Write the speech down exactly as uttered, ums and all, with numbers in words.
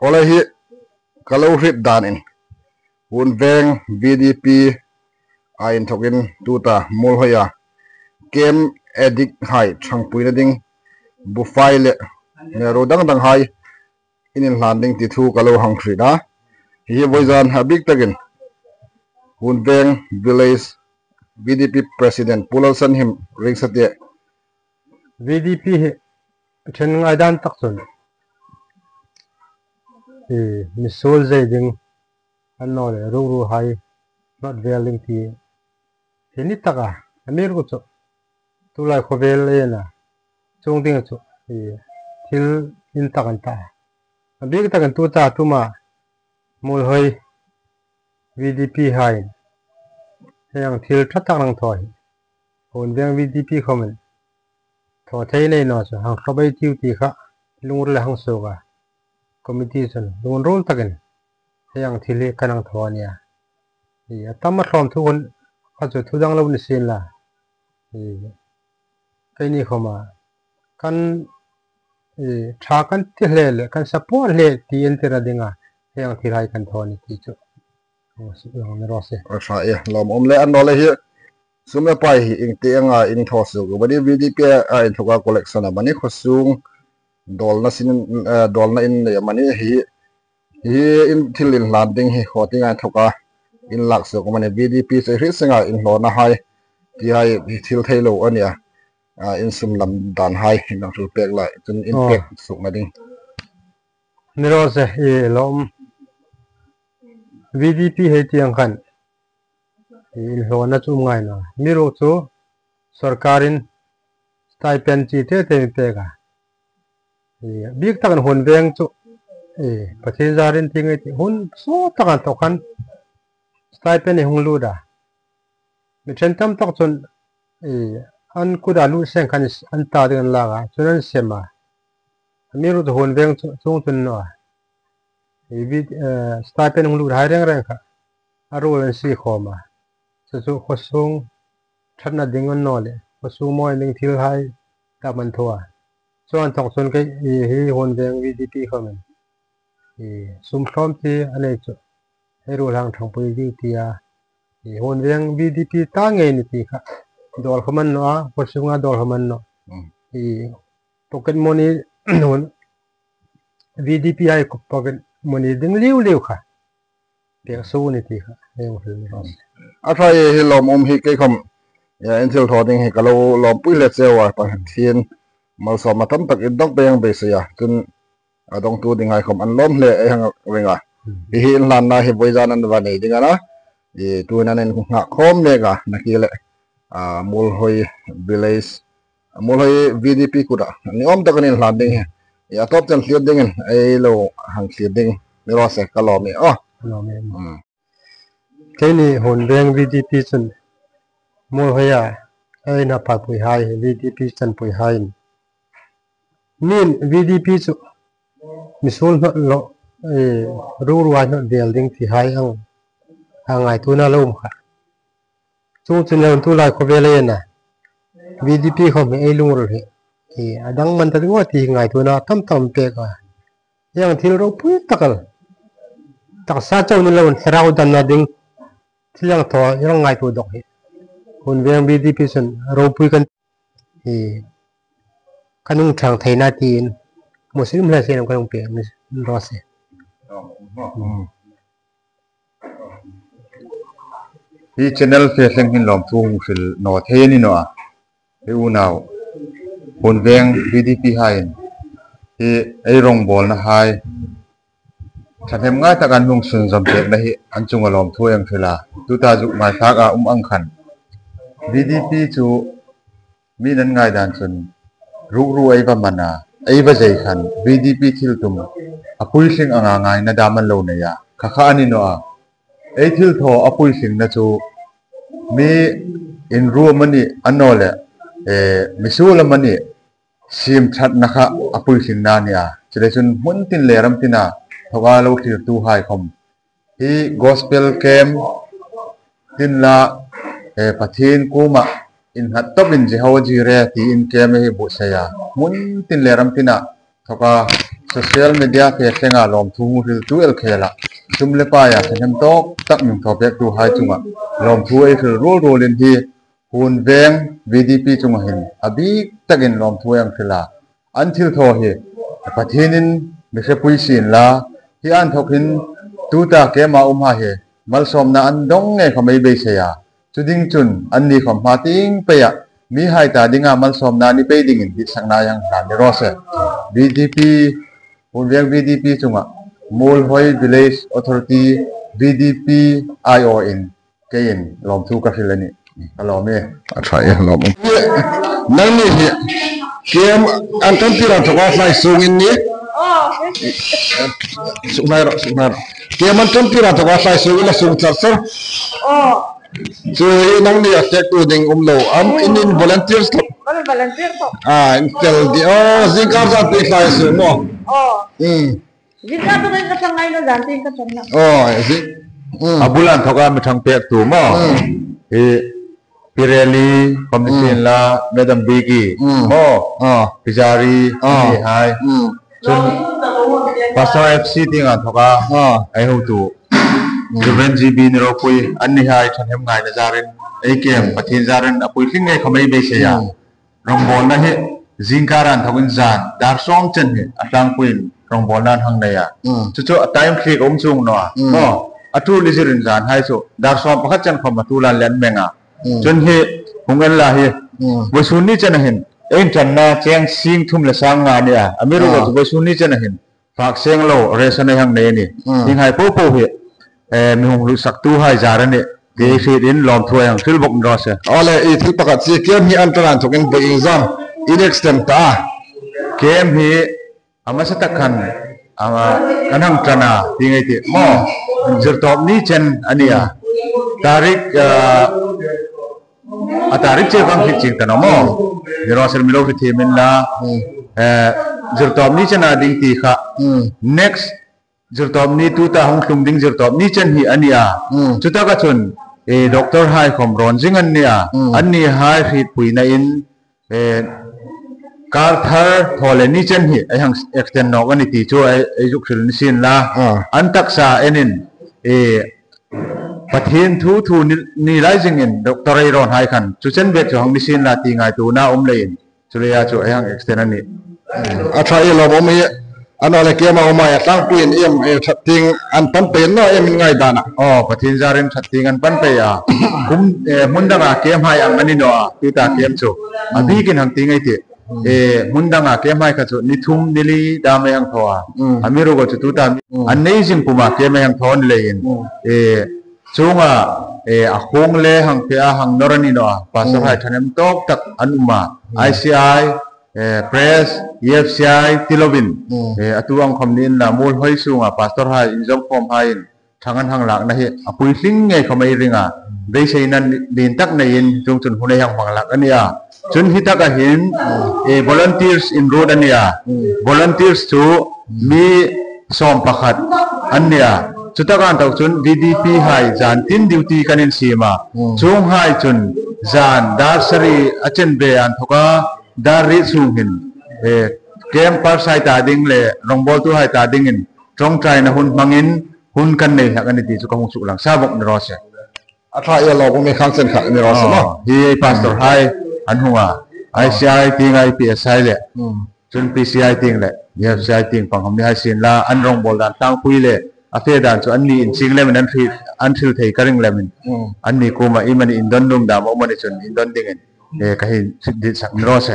Awle hi ka lo hriet danin, Huonveng V D P a inthawkin tuta Muolhoia camp addict hai ṭhangpuina ding bufai le hmêlru dang dang hai in inhlan ding ti thu ka lo hang hriet a. Hi hi vawizan a bik takin Huonveng Village V D P President Pu Lalsanhim Ringsate. V D P hi ṭhen ngaidan tak chun hi misuol zei ding annawleh rukru hai hnawt vel ding ti hi ni taka amiruokchu tulai khawvel ena chuong ding chu hi thil intak an ta. A bik takin tuta tuma Muolhoi V D P hai hieng thil ṭha tak an thaw hi Huonveng V D P khawmin thaw thei nei naw chu hang hrop ei tiu ti kha lungrila hang suok a, committee chun lungril takin hieng thil hi kan hang thaw a nih a. Hi a tam a hlawm thu hun kha chu thu dang lo ni sien la. Hi keini khawma kan, hi, ṭha kan ti hle le kan support hle ti entirna dinga hieng thil hai kan thaw a nih ti chu. Hang suk lang ni raw se. A ṭha e, lawmum le annawleh hi sum le pai hi ieng ti anga in thaw suok amani, V D P a inthawka collection amani, khawsung dawlna sin, eh, dawlna in nei amani hi, hi in thil inhlan ding hi khaw tienga inthawka in lak suok amani, V D P chu hriet senga inhlawna hai ti hai hi thil thei lo a nih a. A, in sum lam dan hai in hang hril pek lai chun in pek suokna ding. Ni raw se, hi lawm. V D P hei tieng khan hi inhlawna chu um ngai naw. Amiruokchu sawrkarin stipend chi te te mi pek a. Hi bik takin Huonveng chu hi Pathien zarin ti ngei ti hun sawt takin thaw khan stipend hi hung lut a. Mi ṭhen tam tak chun, eh, an kuta lut seng khan an ta ding an lak a, chun an sem a. Amiruokchu Huonveng chu, chuong chu ni naw a. Eh, vi-, eh, stipend hung lut hai reng reng kha a ruol an sie khawm a. Chu chu khawsung ṭhatna ding annawleh khawsung mawi ding thil hai tam an thaw a. Chuong inthawk chun kei, eh, hi Huonveng V D P khawmin hi sum hlawm ti a nei chu hei ruol hang ṭhangpui ding tia hi Huonveng V D P ta ngei ni ti kha dawl khawm a ni naw a, khawsunga dawl khawm a ni naw. Mm. Hi pocket money, V D P hai pocket money ding liu liu kha pek suok a nih ti kha hei hang hril ni raw se. A ṭha e, hi lawmum hi kei khawm, ya, in thil thaw ding hi ka lo lawmpui hle cheu a, Pathien malsawmna tam tak in dawng pei ang beisei a, chun a dawngtu ding hai khawm an lawm hle ei hang ring a. Hmm. Hi hi inhlanna hi vawizan an va nei ding a na. Hi tuin an innghat khawm mek a, nakie le, a, Muolhoi Village, Muolhoi V D P kuta ni awm takin inhlan ding hi, hi a tawp chen thlir dingin ei lo hang thlir ding ni raw se, ka lawm e aw. Lawm e. Hmm. Keini Huonveng V D P chun Muolhoia ei na pha pui hai, V D P chanpui hai in min V D P chu misuol hnawt lo, eh, rukru hai hnawt vel ding ti hai ang, a ngaituona lo um kha. Chuong chu ni loin tulai khawvel ei en a, V D P khawm hi ei lungril hi, eh, a dang man ta ding aw ti ngaituona tam tak pek a. Hieng thil ropui tak el, taksa chau ni loin thlarau damna ding thil hang thaw, hang ngaituo dawk hi Huonveng V D P chun ropui kan, hi, kan hung ṭhang theina tiin Muslim hle sien kan hung pek ni raw se. Hmm. Hi channel fe thleng hin lawmthu hung hril naw thei a ni naw a. Hi unau Huonveng V D P haiin hi ei rongbawlna hai ṭhahnemngai tak an hung sunzawm pekna hi an chunga lawmthu ei hril a. Tuta zuk ngaithlak a um ang khan V D P chu mi nan ngai dan chun rukru ei va man a, ei va zei khan V D P thiltum a puitling anga ngaina dam an lo nei a, kha kha a ni naw a. Ei thil thaw a puitlingna chu mi inruo amani annawleh, eh, misuol amani siem ṭhatna kha a puitlingna a ni a. Chuleiin chun hmun tin le ram tina thawa lo thlirtu hai khawm hi gospel camp tin la, eh, Pathien kuoma innghat tawpin Jehovah Jireh tiin camp hi buotsai a, hmun tin le ram tina thawa Social media fe tlenga lawmthu hmu hriltu el khela, sum le paia thahnem tawk tak mi thaw pektuhai chunga lawmthu ei hril ruol ruolin hi Huonveng V D P chunga hin a bik takin lawmthu ei hril a. An thil thaw hi Pathienin mi hrietpui sien la, hi inthawk hin tuta keima umhai hi malsawmna an dong ngei khawm ei beisei a. Chu ding chun anni khawm hma tieng peia mihai ta dinga malsawmna ni pei dingin ditsakna ei hang hlan ni raw se. V D P, Huonveng V D P chunga Muolhoi Village Authority V D P aiawin keiin lawmthu ka hril a nih. Ka lawm e. A ṭha e, lawm. Nangni hi kem an ṭantir inthawka hlai sungin ni. Suk hnai rawh, suk hnai rawh. Kem an ṭantir inthawka hlai sungin a sung char char. Chu hi nangni a fektu ding um lo am, in in volunteers tho. Volunteer tho. A, in tel di. Aw, zingkar zan ti hlai sung maw. Zingkar tu ka ṭhang ngai naw, zan tin ka ṭhang naw. Aw, zi. A bul inthawka mi ṭhang pektu maw. Hi Pireli, khawm ni sien la, Madam Bigi, maw. Pizari, anni hai. Chun Pastor F C tieng inthawka ei hotu Reverend G B ni ropui, anni hai thahnem ngaina zarin, ei kem Pathien zarin a puitling ngei khawm ei beisei a. Rawngbawlna hi zingkar inthawkin zan dar sawm chen hi a tlangpuiin rawngbawlna an hang nei a. Chu chu a time hriek a um chuong naw a. Maw, a tul i zirin zanhai chu dar sawm pakhat chen khawm a tul an lien meng a. Chun hi hung en la hi vawisun ni chena hin ei inṭanna cheng sing thum le sang nga a ni a. Amiruokchu vawisun ni chena hin fak seng lo ration ei hang nei a nih. Hienghai popo hi mi hung hlutsaktuhai zar a nih ti hrietin lawmthu ei hang hril bawk ni raw se. Awle, i thil pakhat chu kem hi an ṭan inthawkin vawisun zan in extend ta a. Kem hi a hmasa tak khan kan hang ṭan a ti ngei ti maw. Zirtawp ni chen a ni a. Tarik, a tarik che kan hriet chieng ta naw maw. Ni raw se, mi lo hre thiem inla. Zirtawp ni chena ding ti kha. Next zirtawp ni, tuta hung tlung ding zirtawp ni chen hi a ni a. Chutaka chun doctor hai khawm rawn zing an ni a. Anni hai hrietpuinain kar thar thaw le ni chen hi ei hang extend nawk a nih ti chu ei zuk hril ni sien la. An taksa enin Pathien thu thu ni lai zingin doctor ei rawn hai khan chu chen bek chu hang ni sien la ti ngaituona um leiin chu leia chu ei hang extend a nih. A ṭha e, lawmum hi. Annawleh keima umhai a tlangpuiin iem, ṭhat tieng an pan pei naw em in ngaidana? Aw, Pathien zarin ṭhat tieng an pan pei a. Hmun danga kemhai ang a ni naw a, tuta kem chu a bikin hang ti ngei ti. Hmun danga kemhai kha chu ni thum ni li dam ei hang thaw a. Amiruokchu tuta an nei zing puma kem ei hang thaw ni leiin chuonga a khung le hang fe a, hang nawr a ni naw a. Pastor hai ṭhahnem tawk tak an um a. I C I, Pres, E F C I ti lovin, a tu ang khawm ni inla, Muolhoi sunga pastor hai inzawmkhawmhaiin ṭhang an hang lakna hi a puitling ngei khawm ei ring a. Beiseina lien tak neiin chuongchun hun ei hang hmang lak a ni a. Chun hi taka hin volunteers inruot a ni a. Volunteers chu mi sawm pakhat an ni a. Chutaka inthawk chun V D P hai zan tin duty kan insiem a. Chuonghai chun zan dar sari a chen ve inthawka dar riet sung hin campers hai ta ding le rawngbawltuhai ta dingin ṭawngṭaina hun hmangin hun kan nei hlak a nih ti chu ka hung suklang sa bawk ni raw se. A ṭha e, lawmum e, khang chen kha ni raw se maw. Hi pastor hai an hung a. I C I tieng, I P S hai le chun P C I tieng le E F C I tieng pang khawm ni hai sien la, an rawngbawl dan tlangpui le a fe dan chu anni in chieng lemin an hril, an hril thei ka ring lemin anni kuoma iemani indon nuom dam a um a ni chun indon dingin ka hang ditsak ni raw se.